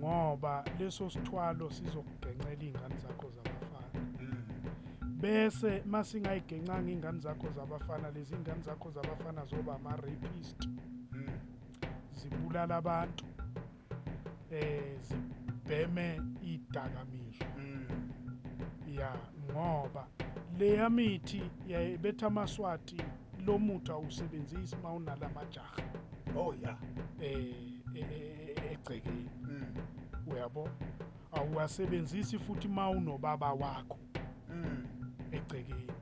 Ngoba leso sithwalo sizokugencela iy'ngane zakho zabafana. Bese masingayigencanga iy'ngane zakho zabafana, lezi ngane zakho zabafana zoba ama-rapist, zibulala abantu, zibheme idakamizwa. Ya, ngoba leya mithi yayibetha amaSwati, lo muthi awusebenzisi uma unalamajaha. Oh yeah. Egcekeni. Uyabo, awuwasebenzisi futhi uma unobaba wakho egcekeni,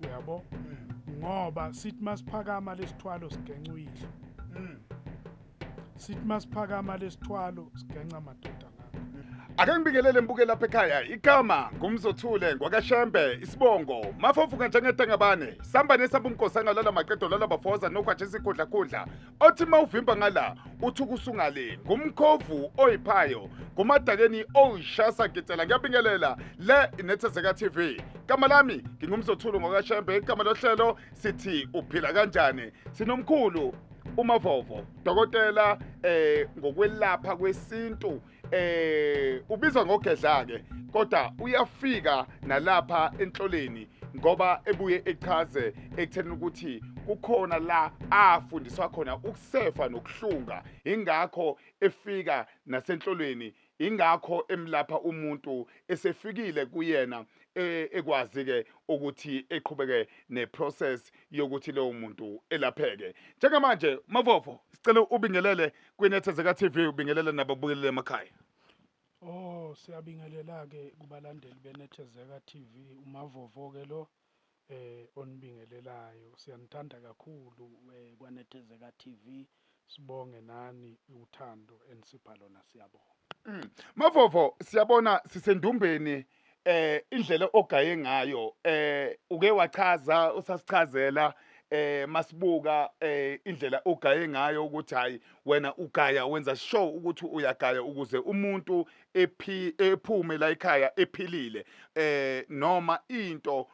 uyabo, ngoba sithi masiphakama lesithwalo sigenca uyihlo, sithi masiphakama lesithwalo sigenca amadodana akho. Ake ngibingelele mbuke lapha ekhaya. Igama ngumzothule ngwakaShembe, isibongo mafofuka njengedengabane. Samba nesabumkosi angalala maqedo lala bafoza nogwaje isikhudla khudla. Othi mawuvimba ngala uthi usungale ngumkhovu oyiphayo ngumadakeni oyishasa ngitsela ngiyabingelela le inethezeka TV. Igama lami ngingumzothulu ngwakaShembe, igama lohlelo sithi uphila kanjani. Sinomkhulu uMavovo, dokotela ngokwelapha kwesintu, ubizwa ngogedla ke, kodwa uyafika nalapha enhloleni ngoba ebuye echaze ekutheni ukuthi kukhona la afundiswa khona ukusefa nokuhlunga, ingakho efika nasenhlolweni, ingakho emlapha umuntu esefikile kuyena, ekwazi ke ukuthi eqhubeke neprocess yokuthi lowo muntu elapheke. Njengamanje Mavovo, sicela ubingelele kwinethezeka TV, ubingelele nababukelele emakhaya. Oh, siyabingelela ke kubalandeli benethezeka TV, uMavovo ke lo onibingelelayo. Siyanithanda kakhulu kwanethezeka TV, sibonge nani uthando enisipha lona, siyabonga. Mavovo, siyabona sisendumbeni, indlela ogaye ngayo, uke wachaza, usasichazela masibuka indlela ogaye ngayo ukuthi hayi, wena ugaya wenza sure ukuthi uyagaya ukuze umuntu ephume la ekhaya ephilile, noma into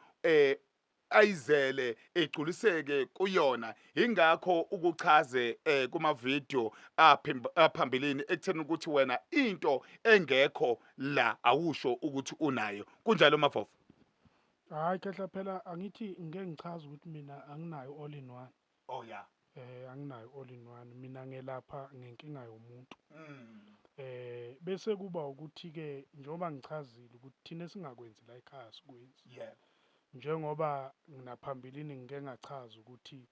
ayizele egculiseke kuyona, ingakho ukuchaze kuma video aphambilini ekutheni ukuthi wena into engekho la awusho ukuthi unayo. Kunjalo Mavovo? Hayi khehla, phela angithi ngike ngichaze ukuthi mina anginayo all in one. Oh yeah. Anginayo all in one mina, ngelapha ngenkinga yomuntu. Bese kuba ukuthi ke njengoba ngichazile ukuthi thina singakwenzi la ekhaya sikwenzi. Njengoba nginaphambilini ngike ngachaza ukuthi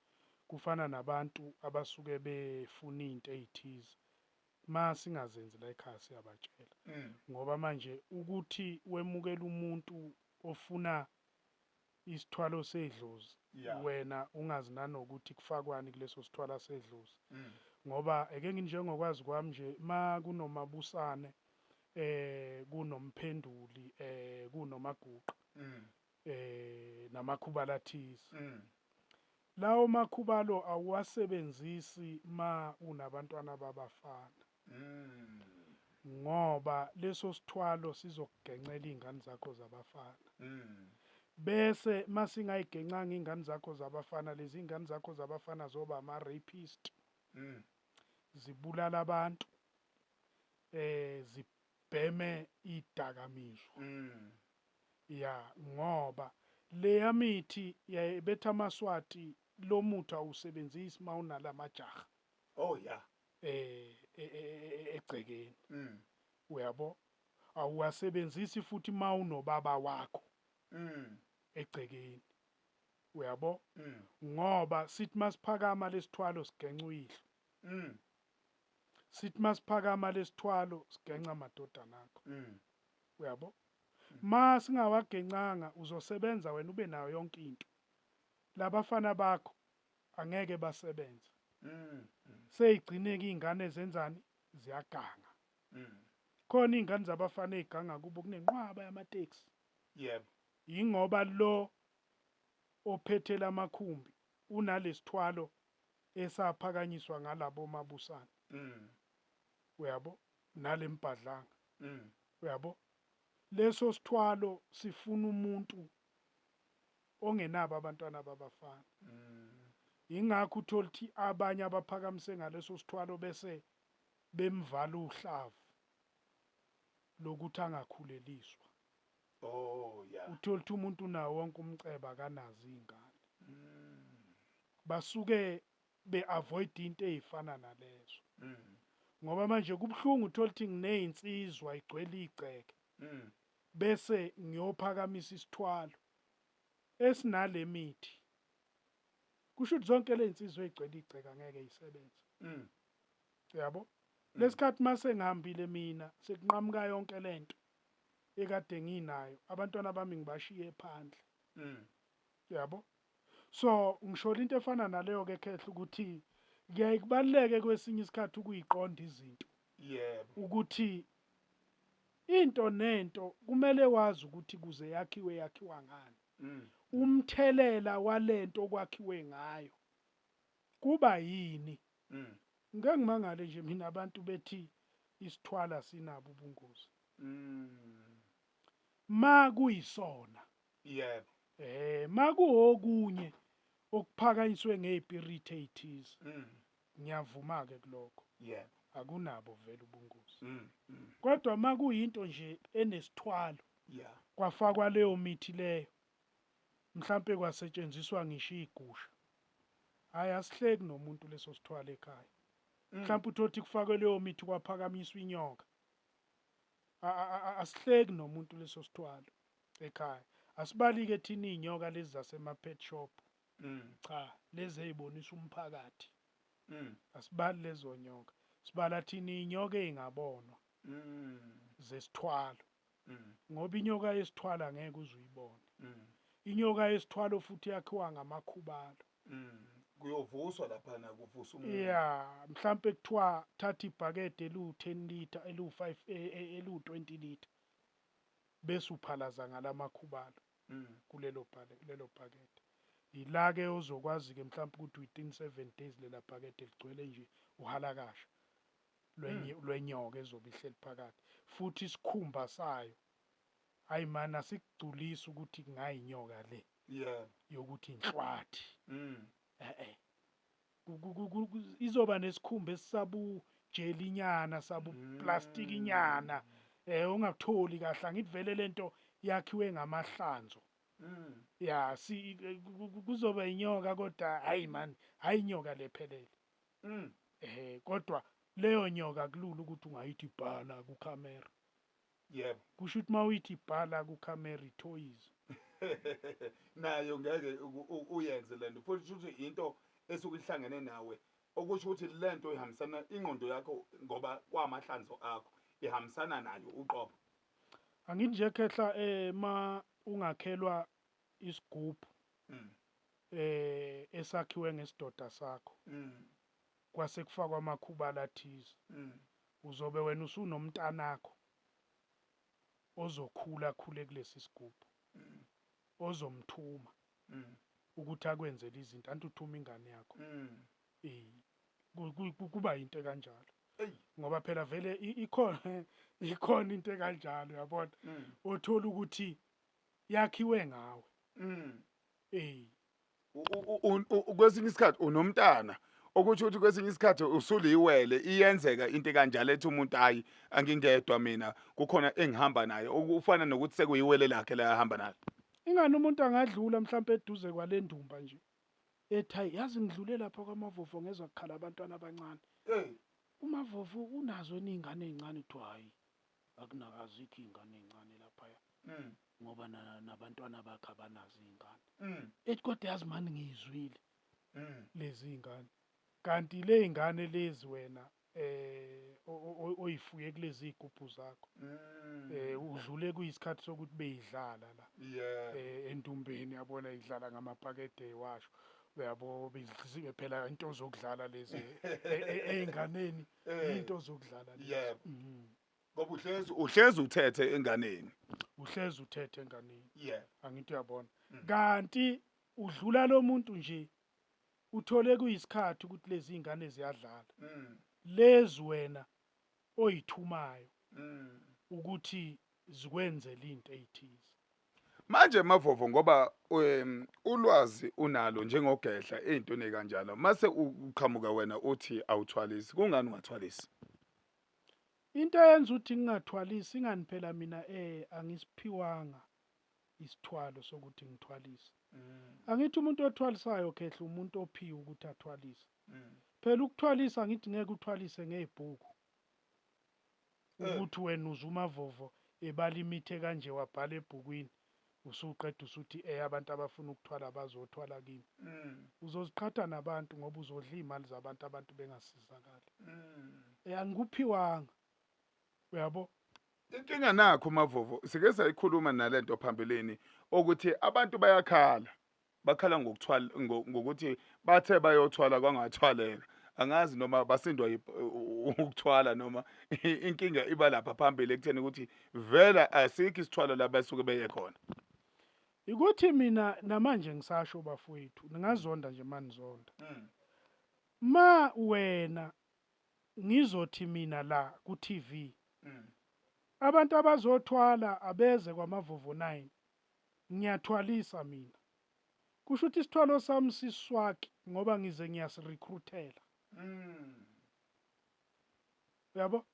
kufana nabantu abasuke befuna into ezithize, ma singazenzi la ekhaya siyabatshela. Ngoba manje ukuthi wemukela umuntu ofuna isithwalo sedlozi, wena ungazi nanokuthi kufakwani kuleso sithwalo sedlozi, ngoba eke nginjengokwazi kwami nje, ma kunomabusane, kunomphenduli, kunomaguqa, namakhubalo athize, lawo makhubalo awuwasebenzisi ma unabantwana babafana, ngoba leso sithwalo sizokugencela iy'ngane zakho zabafana. Bese masingayigencanga iy'ngane zakho zabafana, lezi ngane zakho zabafana zoba ama-rapist, zibulala abantu, zibheme idakamizwa. Ya, ngoba leya mithi yayibetha amaSwati, lo muthi awusebenzisi uma unalamajaha. Oh yeah. Egcekeni. Uyabo, awuwasebenzisi futhi uma unobaba wakho egcekeni, uyabo, ngoba sithi masiphakama lesithwalo sigenca uyihlo, sithi masiphakama lesithwalo sigenca amadodana akho. Uyabo, ma singawagencanga uzosebenza wena ube nayo yonke into, labafana bakho angeke basebenze. Seyigcineke iy'ngane zenzani, ziyaganga. Khona iy'ngane zabafana ey'ganga kubo kunenqwaba yamateksi. Yingoba lo ophethe lamakhumbi unalesithwalo esaphakanyiswa ngalabo mabusana. Uyabo, nalembhadlanga. Uyabo, leso sithwalo sifuna umuntu ongenabo abantwana babafana. Ingakho uthola ukuthi abanye abaphakamise ngaleso sithwalo bese bemvala uhlavu. Lokuthi angakhuleliswa. Oh yeah. Uthole ukuthi umuntu unawo wonke umcebo, akanazo iy'ngane. Basuke be-avoid into ey'fana nalezo. Ngoba manje kubuhlungu, uthola ukuthi ngineyinsizwa igcwele igceke, bese ngiyophakamisa isithwalo esinale mithi. Kusho ukuthi zonke ley'nsizwa ey'gcwele igceke angeke yisebenze. Yabo? Lesikhathi mase ngihambile mina, sekunqamuka yonke lento ekade nginayo, abantwana bami ngibashiye phandle. Yabo? So ngisho into efana naleyo ke, Khehla, ukuthi kuyaye kubaluleke kwesinye isikhathi ukuyiqonda izinto. Ukuthi into nento kumele wazi ukuthi kuze yakhiwe, yakhiwa ngani. Umthelela walento okwakhiwe ngayo kuba yini? Ngeke ngimangale nje mina abantu bethi isithwala sinabo ubungozi. Ma kuyisona. Ma kuwokunye okuphakanyiswe ngezipirithi ezithize. Ngiyavuma ke kulokho. Akunabo vele ubungozi. Kodwa ma kuyinto nje enesithwalo, kwafakwa leyo mithi leyo, mhlambe kwasetshenziswa ngisho igusha, hayi, asihleki nomuntu leso sithwalo ekhaya. Mhlawumbe uthothi kufakwe leyo mithi, kwaphakamiswa inyoka, asihleki nomuntu leso sithwalo ekhaya. Asibalike thina iy'nyoka lezi zasema-pet shop. Cha, lezi ey'bonisa umphakathi, asibali lezo nyoka. Sibala thina iy'nyoka ey'ngabonwa zesithwalo, ngoba inyoka yesithwalo angeke uze uyibone. Inyoka yesithwalo futhi yakhiwa ngamakhubalo. Kuyovuswa laphana, kuvuswa umuntu. Ya, mhlampe kuthiwa thatha ibhakede eliwu-10 litre, eliwu-5, eliwu-20 litre, bese uphalaza ngalamakhubalo kulelo bhale lelo bhakede. Ila-ke ozokwazi-ke mhlawumbe ukuthi within 7 days lela bhakede ligcwele nje uhalakasha lwenyoka ezobe ihleli phakathi. Futhi isikhumba sayo, hayi mani, asikugculisi ukuthi kungayinyoka le yokuthi inhlwathi. Eh, izoba nesikhumba esisabu jelinyana, sabu plastikinyana, ungakutholi kahle. Angithi vele lento yakhiwe ngamahlanzo. Ya, si kuzoba inyoka, kodwa hayi man, hayi inyoka lephelele. Kodwa leyo nyoka kulula ukuthi ungayithi bhala ku camera. Kusho ukuthi mawuyithi bhala ku camera, ithoyize. Nayo ngeke uyenze lento futhi. Shuthi into esuke ihlangene nawe, okusho ukuthi lento ihambisana ingqondo yakho, ngoba kwamahlanzo akho ihambisana nayo uqobo. Angithi nje, Khehla, ma ungakhelwa isigubhu esakhiwe ngesidoda sakho, kwase kufakwa amakhubalo athize, uzobe wena usunomntanakho ozokhula khule kulesi sigubhu, ozomthuma ukuthi akwenzele izinto. Anti uthuma ingane yakho. Kuba into ekanjalo. Ngoba phela vele ikhona into ekanjalo, yabona, othola ukuthi yakhiwe ngawe. Kwesinye isikhathi unomntana, okusho ukuthi kwesinye isikhathi usuliwele, iyenzeka into ekanjalo, ethi umuntu, "Hayi, angingedwa mina, kukhona engihamba naye," okufana nokuthi sekuyiwele lakhe la ahamba nalo. Ingani umuntu angadlula mhlawumbe eduze kwale ndumba nje, ethi, "Hayi, yazi ngidlule lapha kwaMavovo, ngezwa kukhala abantwana abancane. UMavovo unazo yini iy'ngane ey'ncane?" Kuthiwa, "Hhayi, akunakazikho iy'ngane ey'ncane laphaya, ngoba nabantwana bakhe abanazo iy'ngane." Ethi, "Kodwa yazi mani, ngiyizwile lezi iy'ngane." Kanti le y'ngane lezi wena oyifuye kulezi iy'gubhu zakho, udlule kuyisikhathi sokuthi beyidlala la endumbeni, yabona, idlala ngamabhakede ewasho, uyabo, phela into zokudlala lezi ey'nganeni, into zokudlala lezi. Ngoba uhlezi uthethe enganeni. Uhlezi uthethe enganeni. Angithi uyabona? Mm. Kanti udlula lo muntu nje, uthole kuyisikhathi ukuthi lezi iy'ngane ziyadlala, lezi wena oyithumayo ukuthi zikwenzele into ey'thize. Manje Mavovo, ngoba ulwazi unalo njengogedla ey'ntweni ey'kanjalo, mase uqhamuka wena uthi awuthwalisi, kungani ungathwalisi? Into eyenza ukuthi ngingathwalisi ingani phela mina angisiphiwanga isithwalo sokuthi ngithwalise. Angithi umuntu othwalisayo khehla umuntu ophiwe ukuthi athwalise. Phela ukuthwalisa angithi ngeke uthwalise ngezibhuku. Ukuthi wena uze uMavovo ebala imithi kanje wabhala ebhukwini usuqeda usuthi abantu abafuna ukuthwala bazothwala kimi. Uzoziqhatha nabantu ngoba uzodla iy'mali zabantu abantu bengasizakali. Angikuphiwanga. Uyabo? Inkinga nakho Mavovo sike sayikhuluma nalento phambilini ukuthi abantu bayakhala bakhala ngokuthwala ngokuthi bathe bayothwala kwangathwaleka angazi noma basindwa ukuthwala noma inkinga iba lapha phambili ekutheni ukuthi vela asikho isithwalo la basuke beye khona. Ukuthi mina namanje ngisasho bafowethu ningazonda nje manizonda. Ma wena ngizothi mina la ku TV abantu abazothwala abeze kwaMavovo 9 ngiyathwalisa mina. Kusho ukuthi isithwalo sami siswaki ngoba ngize ngiyasirecruitela. Uyabo?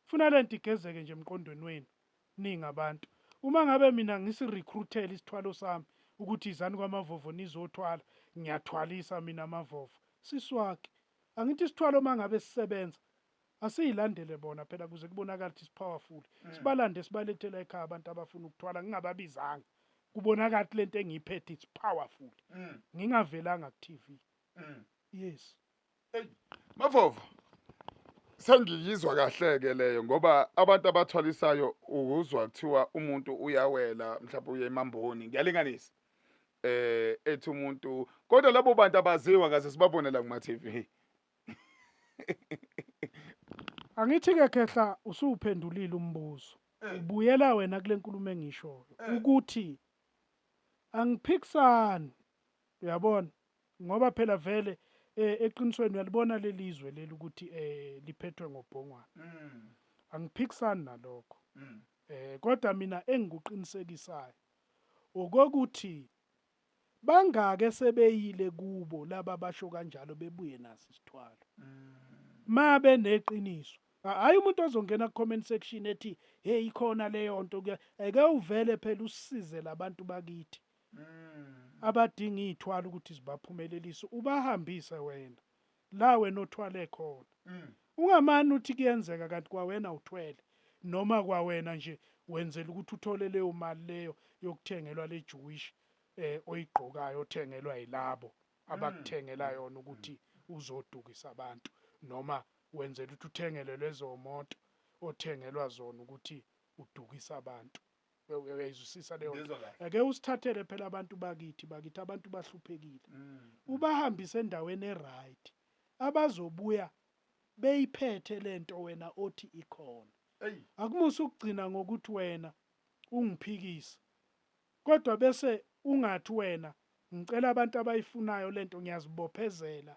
Funa lento igezeke nje emqondweni wenu ningabantu. Uma ngabe mina ngisirecruitela isithwalo sami ukuthi izani kwaMavovo nizothwala, ngiyathwalisa mina Mavovo. Siswaki. Angithi isithwalo uma ngabe sisebenza asiyilandele bona phela kuze kubonakale ukuthi sipowerful. Sibalande sibalethele ekhaya abantu abafuna ukuthwala ngingababizanga. Kubonakala ukuthi lento engiyiphethe it's powerful. Ngingavelanga ku TV. Yes. Mavovo sengiyizwa kahle ke leyo ngoba abantu abathwalisayo uzwa kuthiwa umuntu uyawela mhlawumbe uye emamboni ngiyalinganisa ethi umuntu kodwa labo bantu abaziwa kaze sibabone la kuma TV. Angithi ke khehla usuwuphendulile umbuzo. Ubuyela wena kule nkulumo engishoyo ukuthi angiphikisani uyabona ngoba phela vele eqinisweni uyalibona lelizwe leli ukuthi liphethwe ngobhongwana. Angiphikisani nalokho. Kodwa mina engikuqinisekisayo okokuthi bangake sebeyile kubo laba basho kanjalo bebuye naso isithwalo. Ma beneqiniso. Hayi umuntu ozongena ku comment section ethi hey ikhona leyo nto eke uvele phela usize labantu bakithi. Abadinga iy'thwalo ukuthi zibaphumelelise ubahambise wena la wena othwale khona. Ungamane uthi kuyenzeka kanti kwawena uthwele noma kwawena nje wenzela ukuthi uthole leyo mali leyo yokuthengelwa le Jewish oyigqokayo othengelwa yilabo abakuthengela yona ukuthi uzodukisa abantu noma wenzela ukuthi uthengele lezo moto othengelwa zona ukuthi udukisa abantu. Uyayizwisisa leyo nto? Ake usithathele phela abantu bakithi bakithi abantu bahluphekile. Ubahambise endaweni eright abazobuya beyiphethe lento wena othi ikhona. Akumusa ukugcina ngokuthi wena ungiphikise kodwa bese ungathi wena ngicela abantu abayifunayo lento ngiyazibophezela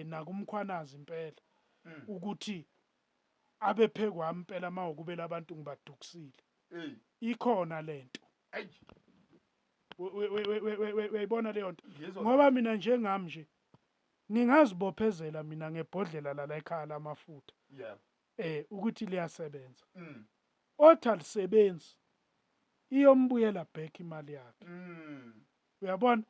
nakuMkhwanazi impela ukuthi abe phekwami impela mawukube labantu ngibadukisile. Ikhona lento. Uyayibona leyo nto? Ngoba mina njengami nje ngingazibophezela mina ngebhodlela lala ekhaya lamafutha. Ukuthi liyasebenza. Othi alisebenzi iyombuyela back imali yakhe. Uyabona?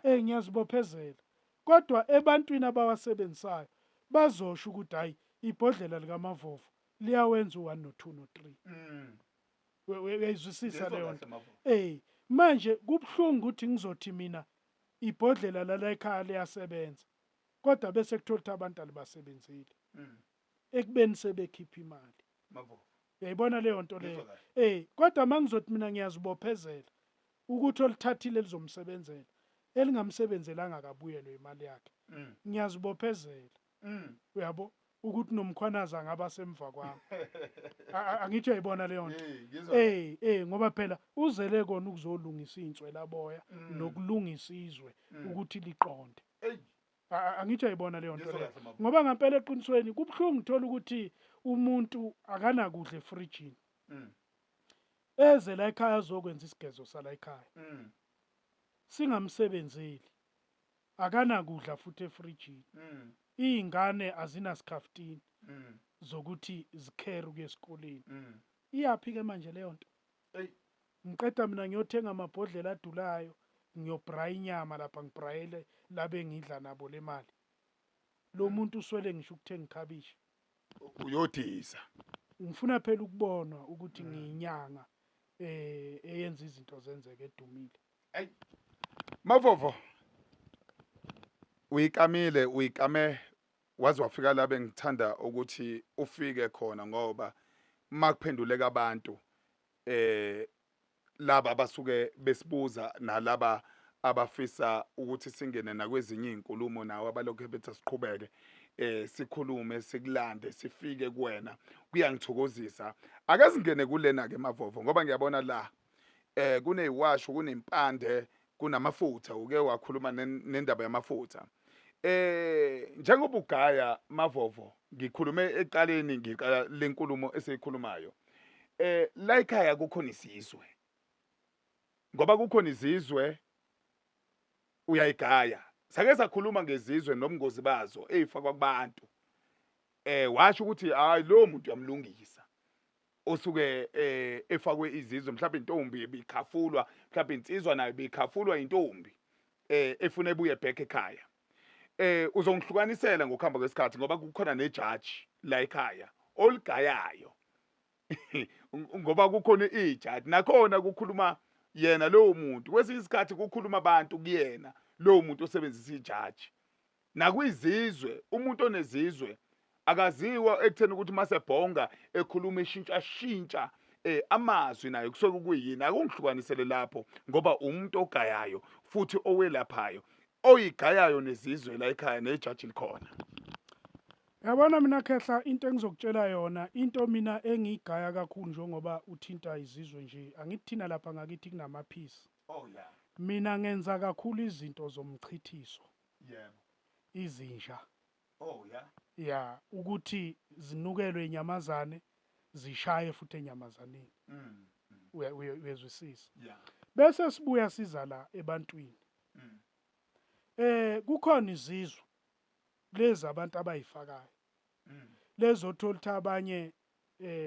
Ngiyazibophezela. Kodwa ebantwini abawasebenzisayo bazosho ukuthi hayi ibhodlela likaMavovo liyawenza u1 no2 no3. Uyayizwisisa leyo nto? Manje kubuhlungu ukuthi ngizothi mina ibhodlela lala ekhaya liyasebenza kodwa bese kuthola ukuthi abantu alibasebenzile. Ekubeni sebekhipha imali. Uyayibona leyo nto leyo? Kodwa mangizothi mina ngiyazibophezela ukuthi olithathile lizomsebenzela elingamsebenzelanga akabuyelwe imali yakhe. Ngiyazibophezela. Uyabo ukuthi noMkhwanazi angaba semva kwami. Angithi uyayibona leyo nto? Ngoba phela uzele kona ukuzolungisa inswelaboya nokulungisa izwe ukuthi liqonde. Angithi uyayibona leyo nto leyo? Ngoba ngempela eqinisweni kubuhlungu uthola ukuthi umuntu akanakudla efrijini. Eze la ekhaya azokwenza isigezo sala ekhaya. Singamsebenzeli. Akanakudla futhi efrijini. Izingane azinasikhafutini. Zokuthi zikhere ukuya esikoleni. Iyaphi ke manje leyo nto? Ngiqeda mina ngiyothenga amabhodlela adulayo, ngiyobraya inyama lapha, ngibrayele labe ngidla nabo le mali. Lo muntu uswele ngisho ukuthenga ikhabishi. Uyodisa. Ngifuna phela ukubonwa ukuthi ngiyinyanga eyenza izinto zenzeke edumile. Ey. Mavovo. Uyikamile, uyikame waze wafika la bengithanda ukuthi ufike khona, ngoba makuphenduleka abantu laba abasuke besibuza nalaba abafisa ukuthi singene nakwezinye izinkulumo nawo, abalokhu bethi siqhubeke sikhulume, sikulande, sifike kuwena, kuyangithokozisa. Ake singene kulena ke, Mavovo, ngoba ngiyabona la kuneziwasho, kunempande, kunamafutha. Uke wakhuluma nendaba yamafutha. Njengoba ugaya, Mavovo, ngikhulume eqaleni, ngiqala lenkulumo esiyikhulumayo, la ekhaya kukhona isizwe, ngoba kukhona izizwe uyayigaya. Sake sakhuluma ngezizwe nobungozi bazo eyifakwa kubantu. Washo ukuthi hayi, lo muntu uyamlungisa osuke efakwe izizwe, mhlawumbe intombi ebikhafulwa, mhlawumbe insizwa nayo ibikhafulwa intombi efuna ebuye back ekhaya. Uzongihlukanisela ngokuhamba kwesikhathi, ngoba kukhona nejaji la ekhaya oligayayo, ngoba kukhona ijaji nakhona kukhuluma yena lowo muntu. Kwesinye isikhathi kukhuluma abantu kuyena lowo muntu osebenzisa ijaji. Nakwizizwe, umuntu onezizwe akaziwa ekutheni ukuthi masebhonga ekhuluma eshintsha shintsha amazwi, naye kusuke kuyini. Akungihlukanisele lapho, ngoba umuntu ogayayo futhi owelaphayo, oyigayayo nezizwe la ekhaya, nejaji likhona. Yabona mina khehla, into engizokutshela yona, into mina engiyigaya kakhulu, njengoba uthinta izizwe nje, angithi thina lapha ngakithi kunamaphisi. Oh yeah. Mina ngenza kakhulu izinto zomchithiso. Izinja. Oh yeah. Ya, ukuthi zinukelwe inyamazane, zishaye futhi enyamazaneni. Uyezwisisa? Yeah. Bese sibuya siza la ebantwini. Kukhona izizwe lezi abantu abayifakayo. Lezo othola ukuthi abanye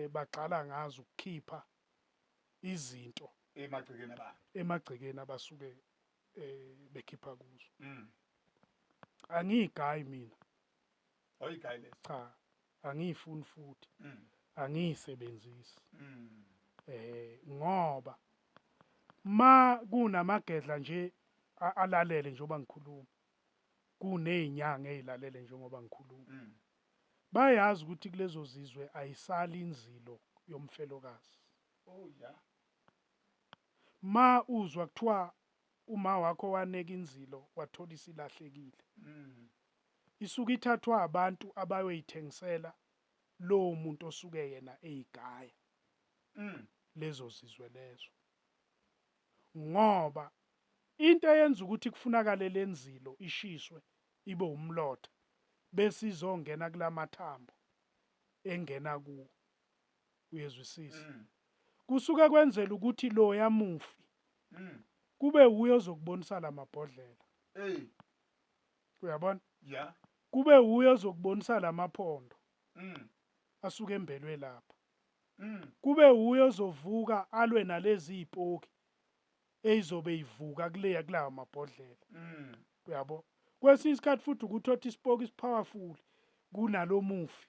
bagxala ngazo ukukhipha izinto emagcekeni abantu. Emagcekeni abasuke bekhipha kuzo. Angiyigayi mina. Oyigayi leso? Cha, angiyifuni futhi. Angiyisebenzisi. Ngoba ma kunamagedla nje alalele njengoba ngikhuluma, kunezinyanga ezilalele njengoba ngikhuluma. Bayazi ukuthi kulezo zizwe ayisali inzilo yomfelokazi. Oh yeah. Ma uzwa kuthiwa uma wakho waneka inzilo wathola isilahlekile. Isuke ithathwa abantu abayoyithengisela lowo muntu osuke yena eyigaya. Lezo zizwe lezo. Ngoba into eyenza ukuthi kufunakale lenzilo ishiswe ibe umlotha bese izongena kulamathambo engena kuwo. Uyezwisisa? Kusuke kwenzela ukuthi lo yamufi kube uye ozokubonisa lamabhodlela. Hey. Uyabona? Yeah. Kube uye ozokubonisa lamaphondo. Asuke embelwe lapha. Kube uye ozovuka alwe nalezi izipoki eyizobe ivuka kuleya kulawa mabhodlela. Uyabo? Kwesinye isikhathi futhi ukuthi othi isipoki isipowerful kunalomufi.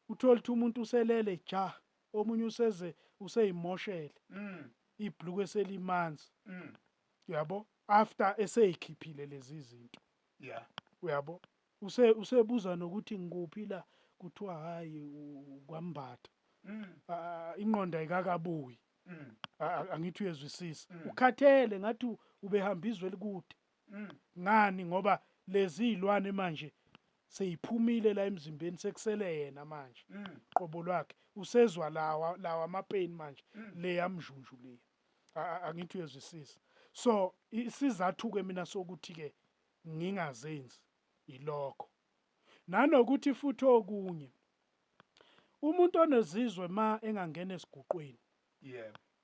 Uthola ukuthi umuntu uselele ja, omunye useze useyimoshele. Ibhluku eselimanzi. Uyabo? After eseyikhiphile lezi zinto. Uyabo? Usebuza nokuthi ngikuphi la, kuthiwa hayi, kwambatha. Ingqondo ayikakabuyi. Angithi uyezwisisa. Ukhathele ngathi ubehamba izwe elikude. Ngani? Ngoba lezi zilwane manje seyiphumile la emzimbeni, sekusele yena manje. Qobo lwakhe usezwa lawa amapeni manje, le yamjunju le. Angithi uyezwisisa. So isizathu ke mina sokuthi ke ngingazenzi ilokho. Nanokuthi futhi okunye, umuntu onezizwe ma engangena esiguqweni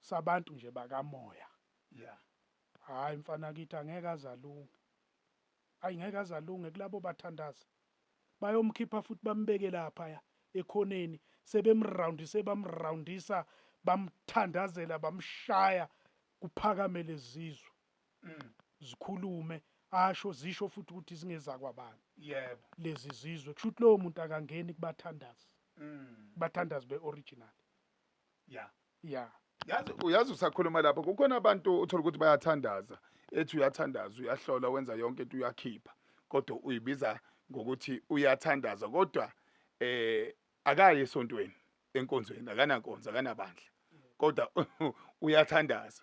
sabantu nje bakamoya. Hayi mfana kithi, angeke azalunge. Ayi, ngeke azalunge kulabo bathandaza. Bayomkhipha futhi bambeke lapha ya ekhoneni, sebemroundise, bamroundisa, bamthandazela, bamshaya, kuphakame lezizwe zikhulume, asho, zisho futhi ukuthi zingezakwabani lezi zizwe. Kusho ukuthi lowo muntu akangeni kubathandazi, kubathandazi be-original. Ya. Yazi, uyazi, usakhuluma lapho, kukhona abantu uthola ukuthi bayathandaza, ethi uyathandaza, uyahlola, wenza yonke into, uyakhipha, kodwa uyibiza ngokuthi uyathandaza, kodwa akayi esontweni, enkonzweni, akanankonzo, akanabandla, kodwa uyathandaza.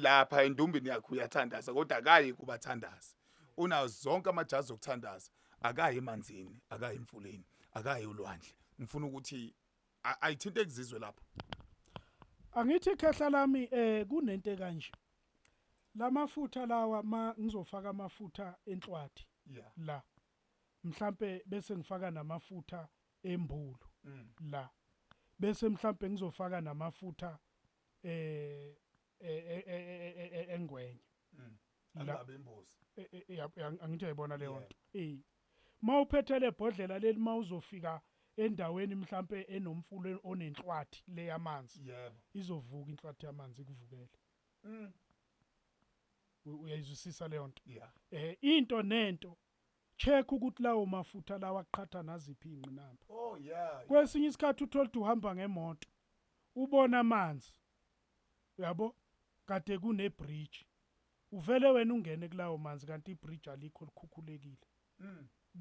Lapha endumbini yakhe uyathandaza, kodwa akayi kubathandaza. Unazo zonke amajazi okuthandaza, akayi emanzini, akayi emfuleni, akayi ulwandle. Ngifuna ukuthi ayithinte kuzizwe lapho. Angithi khehla lami, kunento kanje, lamafutha lawa, ma ngizofaka amafutha enhlwathi la, mhlambe bese ngifaka namafutha embulu la, bese mhlambe ngizofaka namafutha engwenya la. Angabe imbuzi. Angithi uyayibona leyo nto? Mawuphethe le bhodlela leli, mawuzofika endaweni mhlambe enomfulo onenhlwathi le yamanzi, izovuka inhlwathi yamanzi ikuvukele. Uyayizwisisa leyo nto? Yeah. Into nento, check ukuthi lawo mafutha lawa aqhatha naziphi ingqinamba. Kwesinye isikhathi uthola ukuthi uhamba ngemoto, ubona amanzi, uyabo, kade kune bridge, uvele wena ungene kulawo manzi, kanti ibridge alikho, likhukhulekile.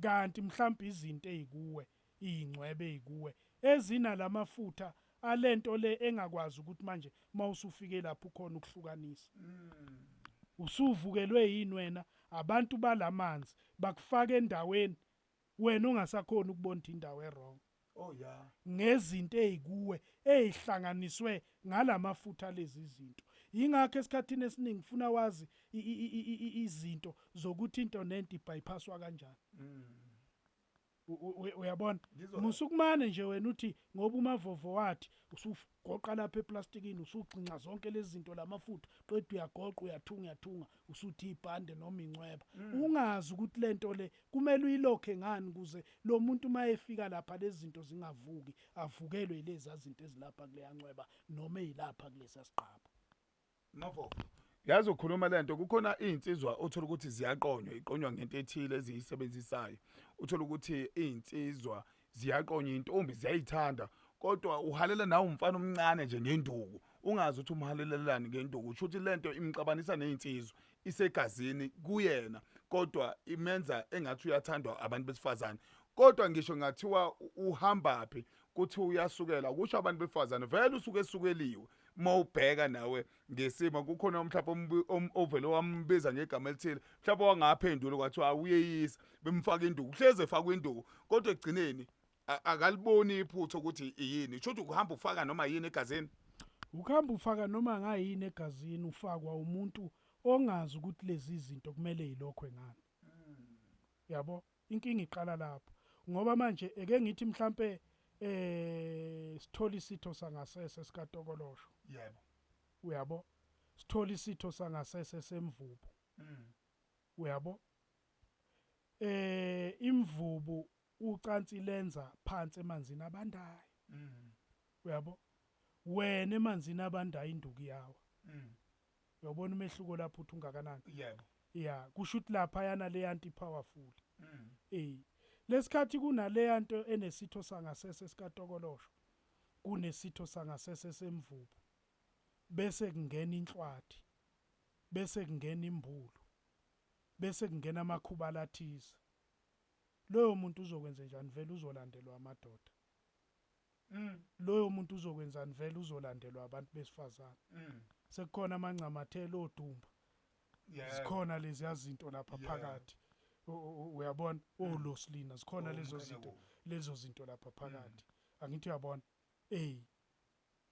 Kanti mhlawumbe izinto ezikuwe, izingcwebe ezikuwe ezinalamafutha alento le engakwazi ukuthi manje mawusufike lapho ukhona ukuhlukanisa. Usuvukelwe yini wena? Abantu balamanzi bakufaka endaweni wena ongasakhona ukubona indawo e-wrong ngezinto ezikuwe ezihlanganiswe ngalamafutha lezi zinto. Ingakho esikhathini esiningi ufuna wazi izinto zokuthi into nento ibypasswa kanjani. Uyabona? Ngizwa. Musukumane nje wena uthi ngoba uMavovo wathi, usugoqa lapha eplastikini, usucinca zonke lezi zinto lamafutha, qeda uyagoqa, uyathunga, uyathunga, usuthi ibhande noma incweba, ungazi ukuthi lento le kumele uyilokhe ngani ukuze lo muntu mayefika lapha lezi zinto zingavuki, avukelwe yilezi zinto ezilapha kuleya ncweba noma ezilapha kulesa siqapho. Mavovo, yazi ukhuluma lento, kukhona izinsizwa othola ukuthi ziyaqonywa, iqonywa ngento ethile eziyisebenzisayo. Uthola ukuthi izinsizwa ziyaqonywa, intombi ziyayithanda, kodwa uhalela nawe umfana omncane nje ngenduku, ungazi ukuthi umhalelelani ngenduku. Usho ukuthi lento imxabanisa nezinsizwa, isegazini kuyena, kodwa imenza engathi uyathandwa abantu besifazane. Kodwa ngisho ngathiwa uhamba phi, kuthi uyasukela, kusho abantu besifazane, vele usuke esukeliwe. Mawubheka nawe ngesimo, kukhona mhlawumbe ovele wambiza ngegama elithile, mhlawumbe wangaphendula, kwathiwa uyeyisa, bemfaka induku, hleze efakwa induku, kodwa ekugcineni akaliboni iphutha ukuthi yini. Kusho ukuthi ukuhamba ufaka noma yini egazini. Ukuhamba ufaka noma ngayini egazini, ufakwa umuntu ongazi ukuthi lezi zinto kumele yilokhwe ngani, yabo? Inkinga iqala lapho, ngoba manje eke ngithi mhlambe sithola isitho sangasese sikatokolosho, uyabo, sithola isitho sangasese semvubu, uyabo, imvubu ucansi lenza phansi emanzini abandayo, uyabo, wena emanzini abandayo induku yawa. Uyabona umehluko lapho uthi ungakanani? Yebo. Ya, kusho ukuthi lapha yana le anti powerful. Lesikhathi kunaleya nto enesitho sangasese sikatokolosho, kunesitho sangasese semvubu, bese kungena inhlwathi, bese kungena imbulu, bese kungena amakhubala athize, loyo muntu uzokwenza njani? Vele uzolandelwa amadoda. Loyo muntu uzokwenzani? Vele uzolandelwa abantu besifazane. Sekukhona amancamathelo odumba, zikhona lezi zinto lapha phakathi. Uyabona, oloslina zikhona, lezo zinto, lezo zinto lapha phakathi. Angithi uyabona?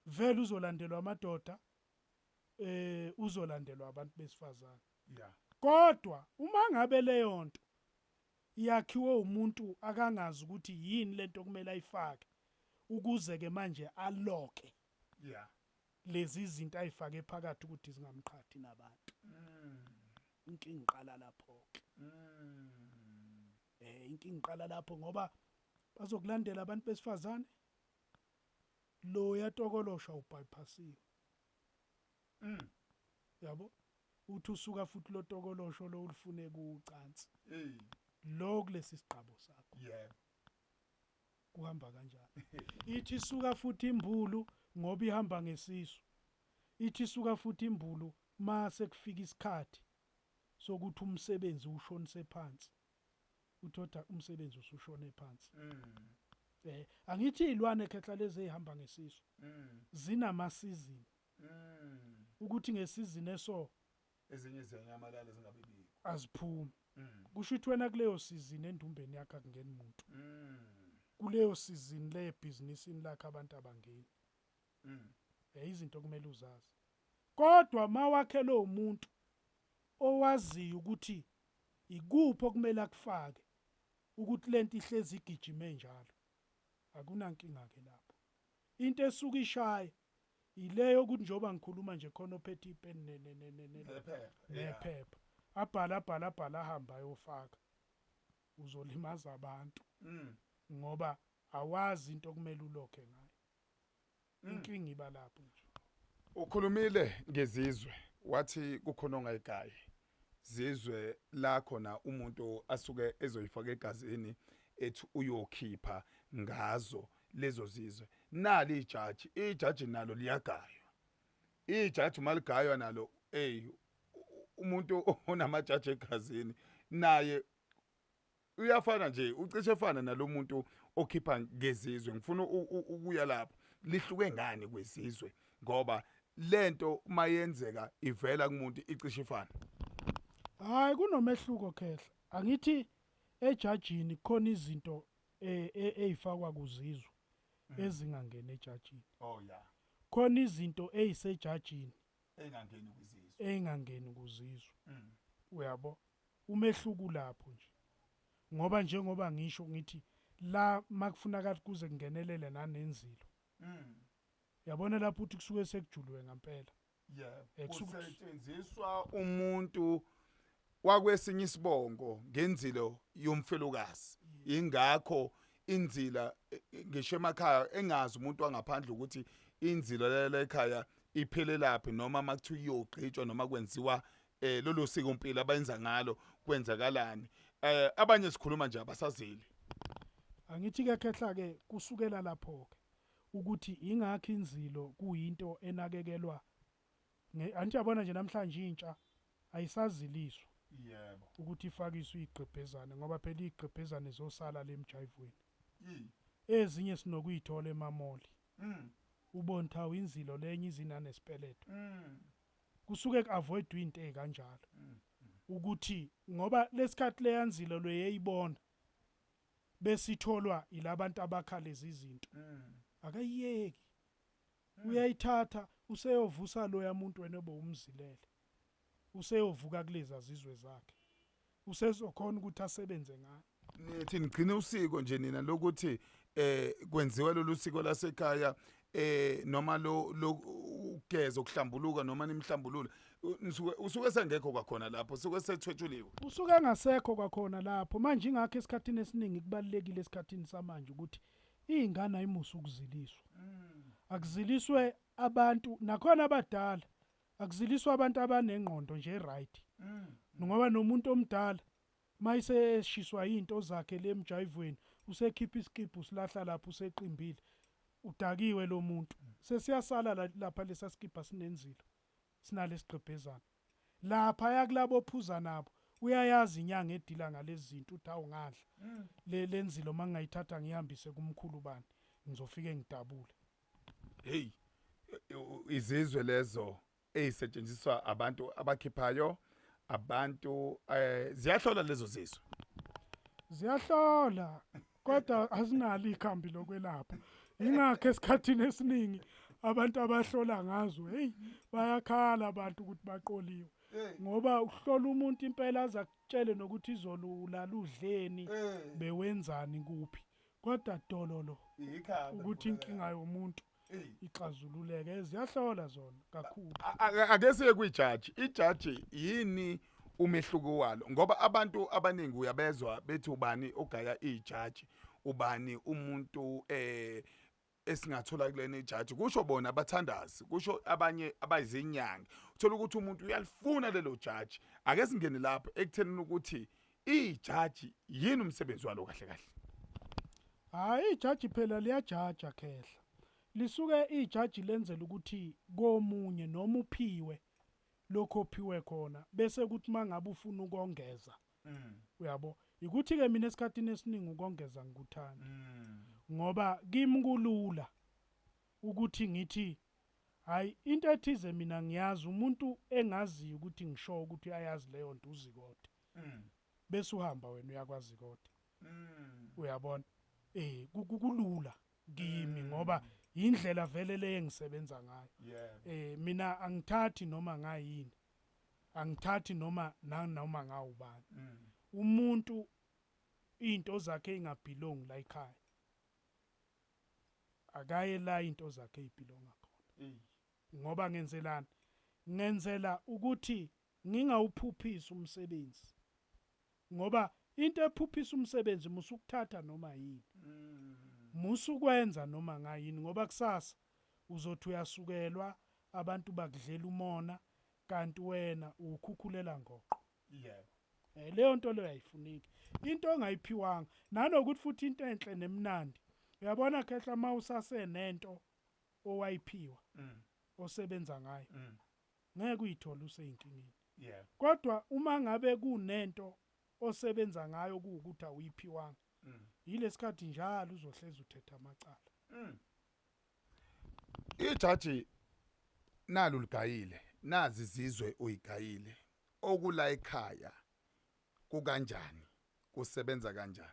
Vele uzolandelwa amadoda, uzolandelwa abantu besifazane. Kodwa uma ngabe leyo nto yakhiwe umuntu akangazi ukuthi yini lento kumele ayifake ukuze ke manje aloke lezi zinto ayifake phakathi ukuthi zingamqhathi nabantu, inkinga iqala lapho ke. Inkinga iqala lapho ngoba Bazokulandela abantu besifazane. Lo yatokolosha ubypassiwe. Yabo? Uthi usuka futhi lo tokolosho lo ulifune kucansi. Lo kulesi sigqabo sakho. Yebo. Kuhamba kanjalo. Ithi isuka futhi imbulu ngoba ihamba ngesisu. Ithi isuka futhi imbulu mase kufika isikhathi sokuthi umsebenzi ushonise phansi. Uthoda umsebenzi usushone phansi. Angithi izilwane khehla lezi ezihamba ngesisu. Zinama season. Ukuthi ngesizini eso ezinye ziyanyamalala zingabe bikho. Aziphumi. Kusho ukuthi wena kuleyo season endumbeni yakhe akungeni umuntu. Kuleyo season le ebhizinisini lakhe abantu abangeni. Izinto kumele uzazi. Kodwa mawakhe lo muntu owaziyo ukuthi ikuphi okumele akufake ukuthi lento ihlezi igijime njalo. Akunankinga ke lapho. Into esuka ishaya ileyo ukuthi njoba ngikhuluma nje khona ophethe ipeni nephepha. Nephepha. Abhala abhala abhala ahamba ayofaka. Uzolimaza abantu. Ngoba awazi into okumele ulokhe ngayo. Inkinga iba lapho nje. Ukhulumile ngezizwe wathi kukhona ongayigayi. Zizwe la khona umuntu asuke ezoyifaka egazini ethi uyokhipha ngazo lezo zizwe. Nali ijaji, ijaji nalo liyagaywa. Ijaji maligaywa nalo, hey, umuntu onamajaji egazini naye uyafana nje, ucishe efana nalomuntu okhipha ngezizwe. Ngifuna ukuya lapho. Lihluke ngani kwezizwe? Ngoba lento mayenzeka ivela kumuntu icishe ifana. Hayi, kunomehluko khehla. Angithi ejajini khona izinto ezifakwa kuzizwe ezingangeni ejajini. Oh yeah. Khona izinto ezisejajini engangeni kwizizwe. Engangeni kuzizwe. Uyabo? Umehluko lapho nje. Ngoba njengoba ngisho ngithi la makufuneka kuze kungenelele nanenzilo. Yabona lapho uthi kusuke sekujuliwe ngempela. Yebo. Kusetshenziswa umuntu wakwesinye isibongo ngenzilo yomfelokazi. Ingakho inzila ngisho emakhaya engazi umuntu wangaphandle ukuthi inzilo la ekhaya iphelelaphi, noma makuthiwa iyogqitshwa noma kwenziwa lolu siko impilo abayenza ngalo kwenzakalani. Abanye sikhuluma nje abasazili. Angithi ke khehla ke kusukela lapho ke ukuthi ingakho inzilo kuyinto enakekelwa. Angithi yabona nje namhlanje intsha ayisaziliswa. Yebo. Ukuthi ifakiswe igqebhezane ngoba phela igqebhezane zosala lemjayivweni. Ezinye sinokuyithola emamoli. Ubona thawu inzilo lenye izina nesipeleto. Kusuke kuavoid into ezikanjalo. Ukuthi ngoba lesikhathi leyanzilo leyeyibona besitholwa ilabantu abakha lezi izinto. Akayiyeki. Uyayithatha useyovusa loya muntu wena obowumzilele. Useyovuka kulezi zizwe zakhe. Usezokhona ukuthi asebenze ngayo. Nithi nigcine usiko nje nina lokuthi kwenziwa lolu siko lasekhaya noma lo ukugeza ukuhlambuluka noma nimhlambulula, usuke sengekho kwakhona lapho, usuke sethwetshuliwe. Usuke engasekho kwakhona lapho. Manje ingakho esikhathini esiningi kubalulekile esikhathini samanje ukuthi izingane ayimusa ukuziliswa. Akuziliswe abantu nakhona abadala, akuziliswa abantu abanengqondo nje right. Ngoba nomuntu omdala mayiseshiswa izinto zakhe lemjayivweni usekhipha isikibhu silahla lapho useqimbile, udakiwe lo muntu. Sesiyasala lapha lesa sikibha sinenzilo sinalesigqebhezana lapha yakulabo phuza nabo. Uyayazi inyanga edila ngalezi zinto uthi awungadla le lenzilo, mangayithatha ngihambise kumkhulu bani ngizofike ngidabule. Hey, izizwe lezo ezisetshenziswa abantu abakhiphayo abantu ziyahlola lezo zizwe. Ziyahlola kodwa asinalo ikhambi lokwelapha. Ingakho esikhathini esiningi abantu abahlola ngazo, hey, bayakhala abantu ukuthi baqoliwe. Ngoba uhlola umuntu impela aza kutshele nokuthi izolo ulala udleni, bewenzani kuphi. Kodwa dololo ukuthi inkinga yomuntu ixazululeke, ziyahlola zona kakhulu. Ake siye kwijaji. Ijaji yini umehluko walo? Ngoba abantu abaningi uyabezwa bethi ubani ogaya ijaji. Ubani umuntu esingathola kulena ijaji? Kusho bona abathandazi, kusho abanye abayizinyanga. Uthola ukuthi umuntu uyalifuna lelo jaji. Ake singene lapho ekuthenini ukuthi ijaji yini umsebenzi walo kahle kahle. Hayi, ijaji phela liyajaja, khehla. Lisuke ijaji lenzela ukuthi komunye noma uphiwe lokho ophiwe khona, bese kuthi mangabe ufuna ukongeza, uyabo, ukuthi ke mina esikhathini esiningi ukongeza ngikuthanda, ngoba kimi kulula ukuthi ngithi hayi, into ethize mina ngiyazi, umuntu engaziyo ukuthi ngisho ukuthi uyayazi leyo nto uZikode, bese uhamba wena uyakwazi kodwa, uyabona, kulula kimi ngoba indlela vele le engisebenza ngayo. Mina angithathi noma ngayini, angithathi noma nanoma ngawubani. Umuntu into zakhe ingabelong la ekhaya, akaye la into zakhe ibelonga khona. Ngoba ngenzelani? Ngenzela ukuthi ngingawuphuphisi umsebenzi, ngoba into ephuphisa umsebenzi musukuthatha noma yini, musukwenza noma ngayini, ngoba kusasa uzothi uyasukelwa, abantu bakudlela umona, kanti wena ukhukhulela ngoqo. Leyo nto leyo ayifuneki, into ongayiphiwanga. Nanokuthi futhi into enhle nemnandi, uyabona khehla, mawusasenento owayiphiwa osebenza ngayo, ngeke uyithole useyinkingeni. Kodwa uma ngabe kunento osebenza ngayo kuwukuthi awuyiphiwanga, yilesikhathi njalo uzohleza uthetha amacala. Ijaji nalo ligayile, nazi izizwe uyigayile, okula ekhaya kukanjani, kusebenza kanjani?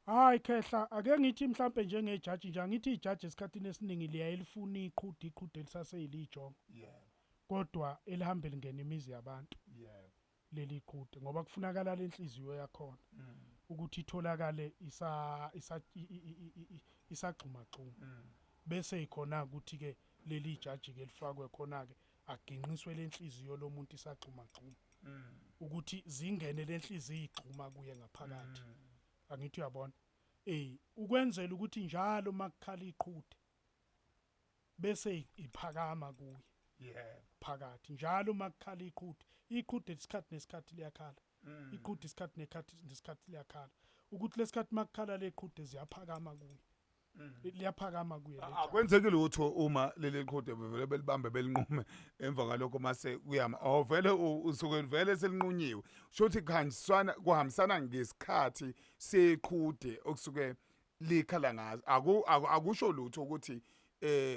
Hayi khehla, ake ngithi mhlambe njengejaji nje, angithi ijaji esikhathini esiningi liyaye lifuna iqhude, iqhude elisaseyilijongo, kodwa elihambe lingena imizi yabantu, leli qhude, ngoba kufunakala lenhliziyo yakhona ukuthi itholakale isa isagxuma gxuma, bese ikhona ukuthi ke leli jaji ke lifakwe khona ke, aginqiswe lenhliziyo lomuntu isagxuma gxuma, ukuthi zingene lenhliziyo igxuma kuye ngaphakathi. Angithi uyabona, ukwenzela ukuthi njalo makukhala iqhude bese iphakama kuye phakathi. Njalo makukhala iqhude, iqhude isikhathi nesikhathi liyakhala, iqhude isikhathi nesikhathi liyakhala, ukuthi lesikhathi makukhala leqhude ziyaphakama kuye, liyaphakama kuye le jaji. Akwenzeki lutho uma leli qhude bevele belibambe belinqume, emva kwalokho mase kuyama awuvele usuke vele selinqunyiwe. Kusho ukuthi kuhambisana ngesikhathi seqhude okusuke likhala ngazo. Akusho lutho ukuthi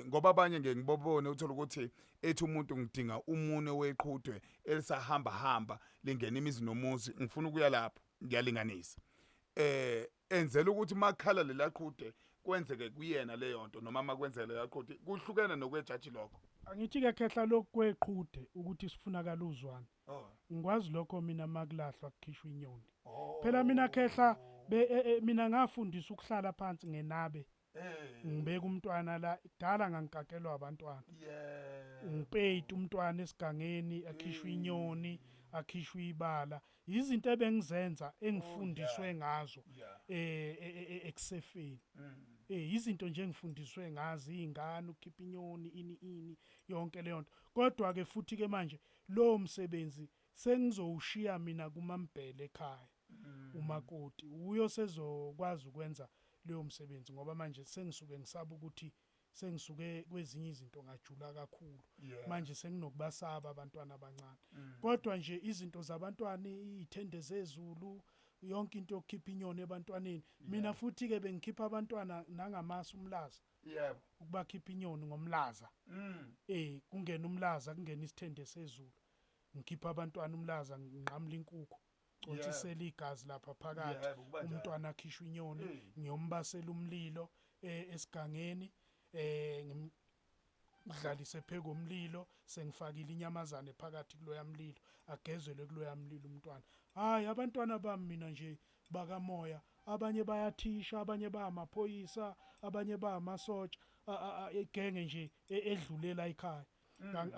ngoba abanye ngeke ngibobone, uthola ukuthi ethi umuntu ngidinga umunwe weqhude elisahamba hamba lingena imizi nomuzi, ngifuna ukuya lapho, ngiyalinganisa, enzela ukuthi makhala lelaqhude kwenzeke kuyena leyo nto, noma makwenzeka lelaqhude. Kuhlukene nokwejaji lokho. Angithi ke khehla, lokhu kweqhude ukuthi sifunakala uzwane, ngikwazi lokho mina. Makulahlwa kukhishwa inyoni phela. Mina khehla, mina ngafundisa ukuhlala phansi ngenabe, ngibeka umntwana la. Kudala ngangikakelwa abantwana, ngipeyita umntwana esigangeni, akhishwe inyoni, akhishwe ibala. Izinto ebengizenza engifundiswe ngazo ekusefeni, izinto nje engifundiswe ngazo izingane, ukukhipha inyoni, ini ini, yonke leyo nto. Kodwa ke futhi ke manje lo msebenzi sengizowushiya mina kuMambhele ekhaya, umakoti uyo sezokwazi ukwenza leyo msebenzi, ngoba manje sengisuke ngisaba ukuthi sengisuke kwezinye izinto ngajula kakhulu. Manje senginokubasaba abantwana abancane. Kodwa nje izinto zabantwana, iy'thende zezulu, yonke into yokukhipha inyoni ebantwaneni, mina futhi ke bengikhipha abantwana nangamasi, umlaza, ukubakhipha inyoni ngomlaza. Kungena umlaza, kungena isithende sezulu, ngikhipha abantwana umlaza, nginqamula inkukhu, consisela igazi lapha phakathi. Yebo, kuba njalo. Umntwana akhishwa inyoni, ngiyombasela umlilo esigangeni, ngimdlalise phezu komlilo, sengifakile inyamazane phakathi kuloya mlilo, agezelwe kuloya mlilo umntwana. Hayi, abantwana bami mina nje bakamoya, abanye bayathisha, abanye bayamaphoyisa, abanye bayamasotsha, igenge nje edlulela ekhaya.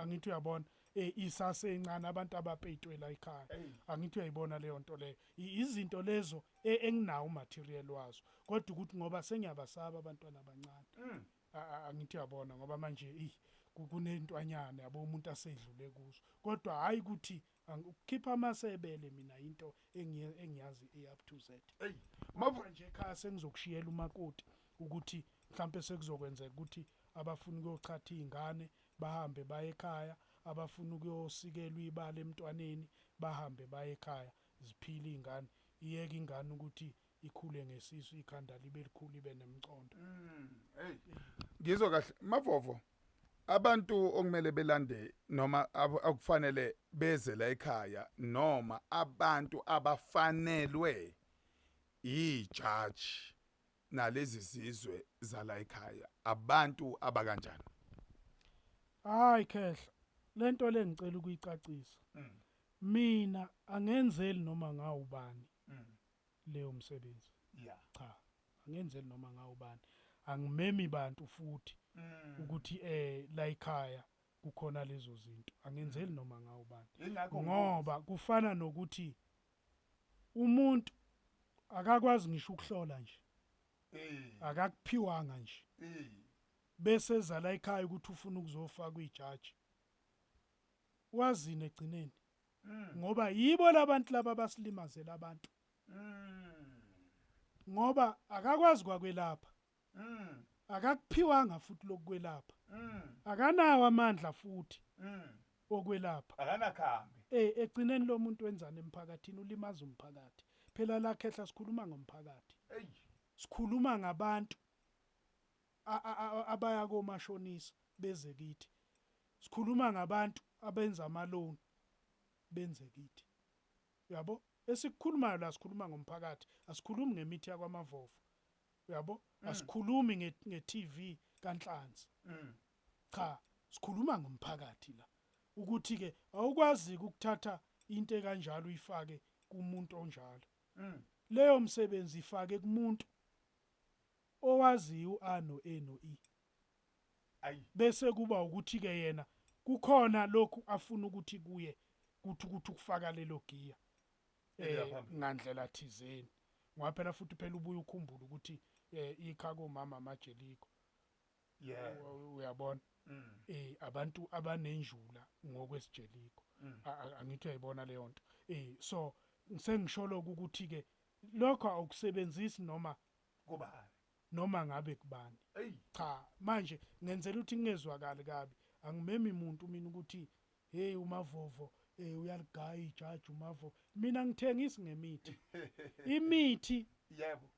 Angithi uyabona, Isasencane abantu abapeyitwe la ekhaya. Angithi uyayibona leyo nto leyo. Izinto lezo enginawo umaterial wazo, kodwa ukuthi ngoba sengiyabasaba abantwana abancane. Angithi uyabona, ngoba manje kunentwanyana yabo umuntu asedlule kuzo, kodwa hayi ukuthi ukukhipha amasebele mina into engiyazi e-up to Z. Mavu Nje ekhaya sengizokushiyela umakoti ukuthi mhlambe sekuzokwenzeka ukuthi abafuna ukuyochatha izingane bahambe baye ekhaya, abafuna ukuyosikelwa ibala emntwaneni bahambe baye ekhaya, ziphile izingane, iyeke ingane ukuthi ikhule ngesisu, ikhanda libe likhulu, ibe nemcondo. Hey, ngizwa kahle Mavovo. Abantu okumele belande noma akufanele beze la ekhaya noma abantu abafanelwe ijaji nalezi zizwe zala ekhaya, abantu abakanjani? Hayi khehla, lento le ngicela ukuyicacisa. Mina angenzeli noma ngawubani leyo msebenzi. Cha, angenzeli noma ngawubani. Angimemi bantu futhi ukuthi la ekhaya kukhona lezo zinto. Angenzeli noma ngawubani. Ngoba kufana nokuthi umuntu akakwazi ngisho ukuhlola nje. Akakuphiwanga nje. Bese ezala ekhaya ukuthi ufuna ukuzofaka ijaji. Wazini egcineni? Ngoba yibo labantu laba abasilimazela abantu. Ngoba akakwazi kwakwelapha. Akakuphiwanga futhi lokukwelapha. Akanawo amandla futhi okwelapha. Akanakhambi. Egcineni lo muntu wenzani emphakathini? Ulimaza umphakathi. Phela la khehla sikhuluma ngomphakathi. Sikhuluma ngabantu abaya komashonisa beze kithi. Sikhuluma ngabantu abenza amaloni benze kithi. Uyabo? Esikukhulumayo la sikhuluma ngomphakathi, asikhulumi ngemithi yakwaMavovo. Uyabo? Asikhulumi nge-TV kaNhlanzi. Cha, sikhuluma ngomphakathi la. Ukuthi ke awukwazi ukuthatha into ekanjalo uyifake kumuntu onjalo. Leyo msebenzi ifake kumuntu owaziyo u-A no E no E. Bese kuba ukuthi ke yena kukhona lokhu afuna ukuthi kuye kuthi ukuthi ukufaka lelo giya ngandlela thizeni. Ngoba phela futhi phela ubuye ukhumbule ukuthi ikha komama amajeliko. Uyabona? Abantu abanenjula ngokwesijeliko. Angithi uyayibona leyo nto. So ngisengisholo ukuthi ke lokho awukusebenzisi noma kubani, noma ngabe kubani. Cha, manje ngenzela ukuthi ngingezwakali kabi. Angimemi umuntu mina ukuthi hey uMavovo uyaligaya ijaji uMavovo. Mina ngithengisi ngemithi. Imithi yebo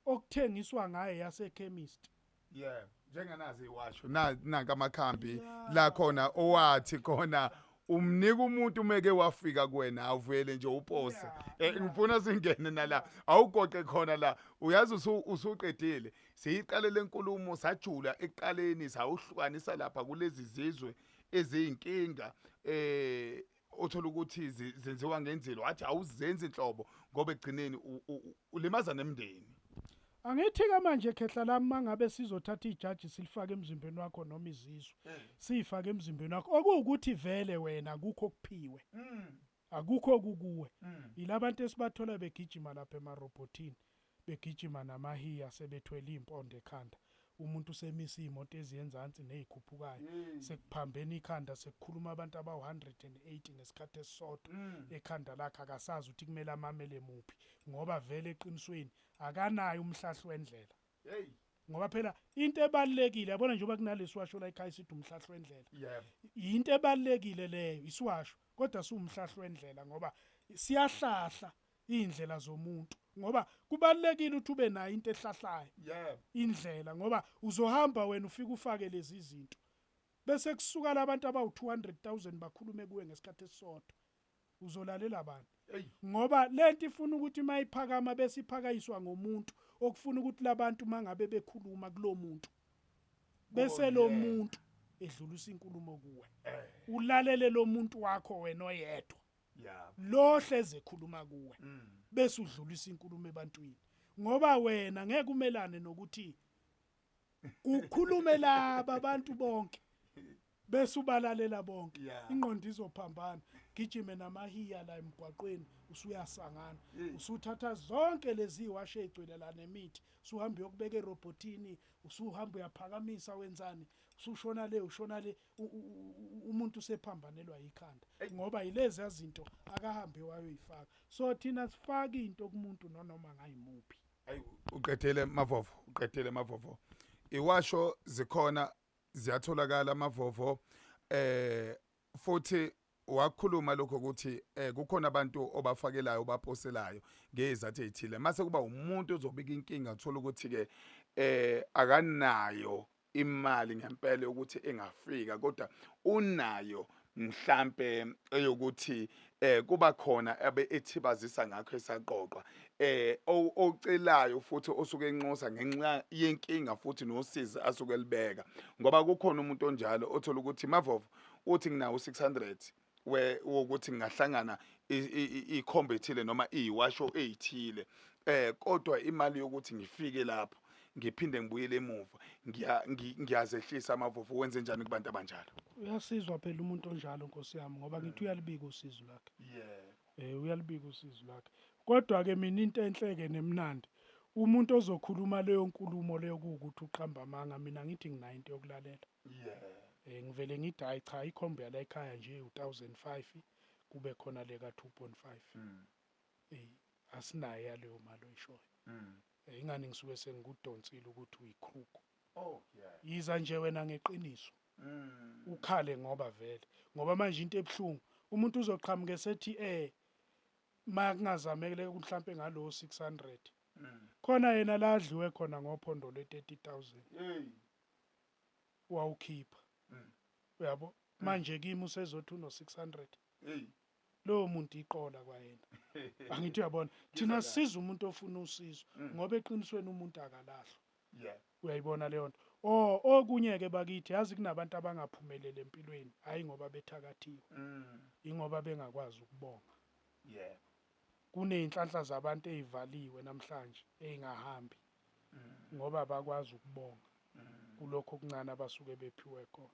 okuthengiswa ngayo yase chemist. Yebo, njengenazi iwasho nanka amakhambi la khona owathi khona umnika umuntu umeke wafika kuwena awuvele nje upose. Ngifuna singene nala, awugoqe khona la. Uyazi usuqedile. Siyiqale lenkulumo sajula ekuqaleni sawuhlukanisa lapha kulezi zizwe eziyinkinga othola ukuthi zenziwa ngenzilo, wathi awuzenzi inhlobo ngoba egcineni ulimaza nemndeni. Angithi ke manje khehla lami mangabe sizothatha ijaji silifake emzimbeni wakho noma izizwe sifake emzimbeni wakho, okuwukuthi vele wena akukho okuphiwe, akukho kukuwe. Yilabantu esibathola begijima lapha emarobotini, begijima namahiya, sebethwele impondo ekhanda. Umuntu usemisa imoto eziyenzansi nezikhuphukayo, sekuphambene ikhanda, sekukhuluma abantu abawu-180 ngesikhathi esisodwa ekhanda lakhe, akasazi ukuthi kumele amamele muphi, ngoba vele eqinisweni akanayo umhlahlo wendlela. Ngoba phela into ebalekile, yabona njengoba kunalesiwasho la ekhaya sithi umhlahlo wendlela. Into ebalekile leyo isiwasho, kodwa siwumhlahlo wendlela ngoba siyahlahla indlela zomuntu, ngoba kubalekile ukuthi ube nayo into ehlahlayo. Indlela, ngoba uzohamba wena ufike ufake lezi zinto bese kusuka labantu abawu-200,000 bakhulume kuwe ngesikhathi esisodwa. Uzolalela abantu ngoba lento ifuna ukuthi mayiphakama bese iphakayiswa ngomuntu okufuna ukuthi labantu mangabe bekhuluma kulomuntu bese lo muntu edlulisa inkulumo kuwe, ulalele lo muntu wakho wena oyedwa lo hleze ekhuluma kuwe bese udlulisa inkulumo ebantwini, ngoba wena ngeke umelane nokuthi kukhulume laba abantu bonke. Bese ubalalela bonke, ingqondo izophambana, gijime namahiya la emgwaqweni, usuyasangana, usuthatha zonke lezi washe egcwele la nemithi, usuhamba uyokubeka erobotini, usuhamba uyaphakamisa, wenzani, usushona le, ushona le, umuntu usephambanelwa yikhanda ngoba yilezi zinto akahambe wayoyifaka. So thina sifaka into kumuntu nonoma ngayimuphi. Ayi, uqedele Mavovo, uqedele Mavovo. Iwasho zikhona, ziyatholakala Mavovo. Futhi wakhuluma lokho ukuthi kukhona abantu obafakelayo, obaposelayo ngezathu ezithile. Mase kuba umuntu ozobika inkinga, uthola ukuthi ke akanayo imali ngempela ukuthi engafika, kodwa unayo mhlambe eyokuthi kuba khona abe ethibazisa ngakho esaqoqwa, ocelayo futhi osuke enxusa ngenxa yenkinga futhi nosizi asuke libeka, ngoba kukhona umuntu onjalo othola ukuthi Mavovo uthi nginawo 600 we wokuthi ngingahlangana ikhombo ethile noma iwasho ezithile, kodwa imali yokuthi ngifike lapho ngiphinde ngibuyele emuva ngiyazehlisa. Amavovo, wenze njani kubantu abanjalo? Uyasizwa phela umuntu onjalo, nkosi yami, ngoba ngithi uyalibika usizo lwakhe. Uyalibika usizo lwakhe, kodwa ke mina into enhleke nemnandi, umuntu ozokhuluma leyo nkulumo leyo kuwukuthi uqamba amanga, mina ngithi nginayo into yokulalela. Ngivele ngithi hayi cha, ikhombo yala ekhaya nje u1005, kube khona le ka 2.5. Asinayo yaleyo mali oyishoyo. Ingani ngisuke sengikudonsile ukuthi uyicrook. Oh yeah. Yiza nje wena ngeqiniso. Ukhale ngoba vele, ngoba manje into ebhlungu, umuntu uzoqhamuka esethi makungazamekele mhlambe ngalo 600. Khona yena la adliwe khona ngophondo le30000. Hey. Wawukhipha. Uyabo? Manje kimi usezothi uno 600. Hey. Lowo muntu iqola kwayena. Angithi uyabona, thina sisiza umuntu ofuna usizo, ngoba eqinisweni umuntu akalahlwa. Uyayibona leyo nto? Oh, okunye ke bakithi, yazi kunabantu abangaphumelele empilweni, hayi ngoba bethakathiwe. Ingoba bengakwazi ukubonga. Kuneyinhlanhla zabantu ezivaliwe namhlanje ezingahambi. Ngoba bakwazi ukubonga kulokho okuncane abasuke bephiwe khona.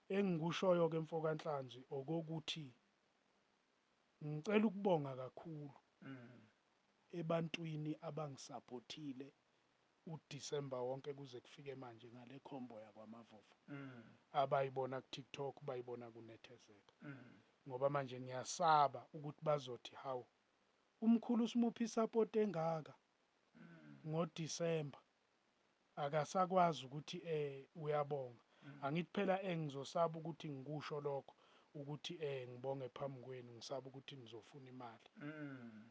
Engikushoyo ke mfokaNhlanzi okokuthi ngicela ukubonga kakhulu ebantwini abangisupportile uDecember wonke kuze kufike manje ngale combo yakwaMavovo. Abayibona ku TikTok, bayibona kunethezeka. Ngoba manje ngiyasaba ukuthi bazothi hawu, umkhulu simuphi support engaka ngoDecember, akasakwazi ukuthi uyabonga. Angithi phela engizosaba ukuthi ngikusho lokho ukuthi ngibonge phambi kwenu, ngisaba ukuthi nizofuna imali.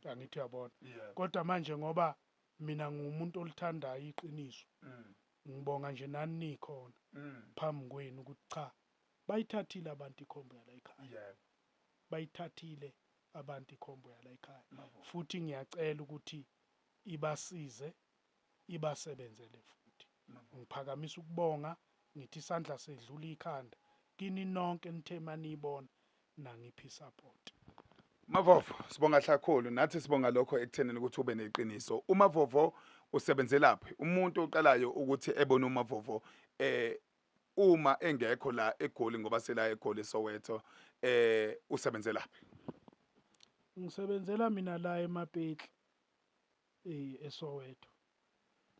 Angithi uyabona? Kodwa manje ngoba mina ngumuntu olithandayo iqiniso, ngibonga nje nani nikhona phambi kwenu ukuthi cha, bayithathile abantu ikhombo yala ekhaya. Bayithathile abantu ikhombo yala ekhaya. Futhi ngiyacela ukuthi ibasize, ibasebenzele futhi. Ngiphakamisa ukubonga, ngithi isandla sedlula ikhanda kini nonke nithe manibona nangiphi support. Mavovo, sibonga kakhulu, nathi sibonga lokho ekuthenini ukuthi ube neqiniso. UMavovo usebenzelaphi? Umuntu oqalayo ukuthi ebone uMavovo uma engekho la eGoli, ngoba sela eGoli eSoweto, usebenzelaphi? Ngisebenzela mina la eMapetla eSoweto.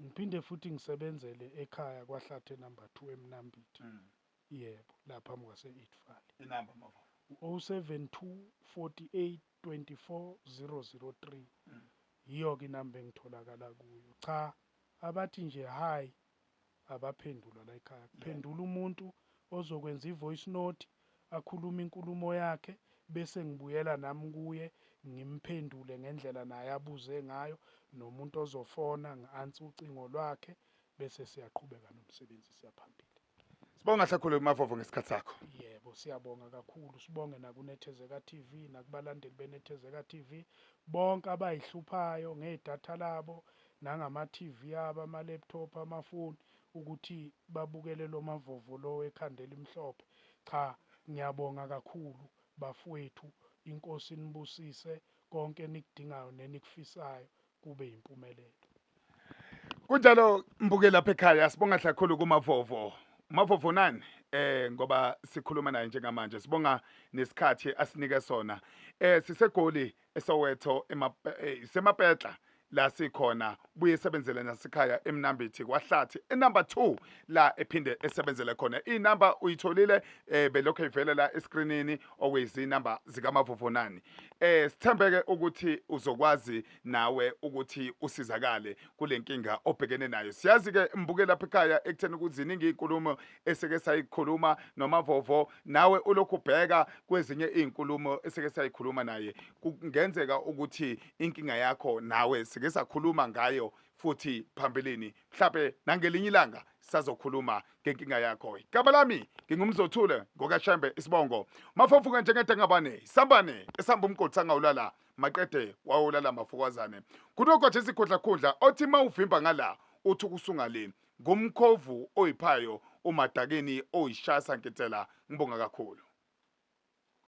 Ngiphinde futhi ngisebenzele ekhaya kwaHlathe number 2 eMnambithi. Yebo, lapha kwase 8 Valley. Inamba Mavovo? 072 48 24 003. Yiyo ke inamba engitholakala kuyo. Cha, abathi nje hi abaphendulwa la ekhaya. Kuphendula umuntu ozokwenza ivoice note, akhuluma inkulumo yakhe, bese ngibuyela nami kuye ngimphendule ngendlela naye abuze ngayo, nomuntu ozofona ngi-answer ucingo lwakhe, bese siyaqhubeka nomsebenzi siyaphambili. Sibonga kakhulu Mavovo ngesikhathi sakho. Yebo, siyabonga kakhulu, sibonge nakuNethezeka TV nakubalandeli beNethezeka TV bonke abayihluphayo ngedatha labo nangama TV abo, ama laptop, amafoni, ukuthi babukele lo Mavovo lo ekhanda elimhlophe. Cha, ngiyabonga kakhulu bafowethu, inkosi inibusise konke enikudingayo nenikufisayo kube impumelelo. Kunjalo mbuke lapha ekhaya, sibonga kakhulu kuMavovo. Mavovonani ngoba sikhuluma naye njengamanje, sibonga nesikhathi asinike sona. SiseGoli, eSoweto, eSemapetla la sikhona, buye esebenzele nasekhaya eMnambithi, kwaHlathi, enumber 2 la ephinde esebenzele khona. Inamba uyitholile, belokho ivela la escreenini, okuyizinamba zikaMavovonani. Sithembeke ukuthi uzokwazi nawe ukuthi usizakale kule nkinga obhekene nayo. Siyazi ke, mbuke lapha ekhaya, ekutheni ukuthi ziningi izinkulumo eseke sayikhuluma noMavovo, nawe ulokhu ubheka kwezinye izinkulumo eseke sayikhuluma naye, kungenzeka ukuthi inkinga yakho nawe sike sakhuluma ngayo futhi phambilini. Mhlawumbe nangelinye ilanga sazokhuluma ngenkinga yakho. Igama lami nginguMzothule ngokaShembe isibongo, mafofuka njengedengabane, sambane esihamba umgodi sangawulala maqede wawulala mafokwazane, kunogwaje isikhundlakhundla othi mawuvimba ngala uthi ukusungale ngumkhovu oyiphayo umadakeni oyishasa nkitsela. Ngibonga kakhulu.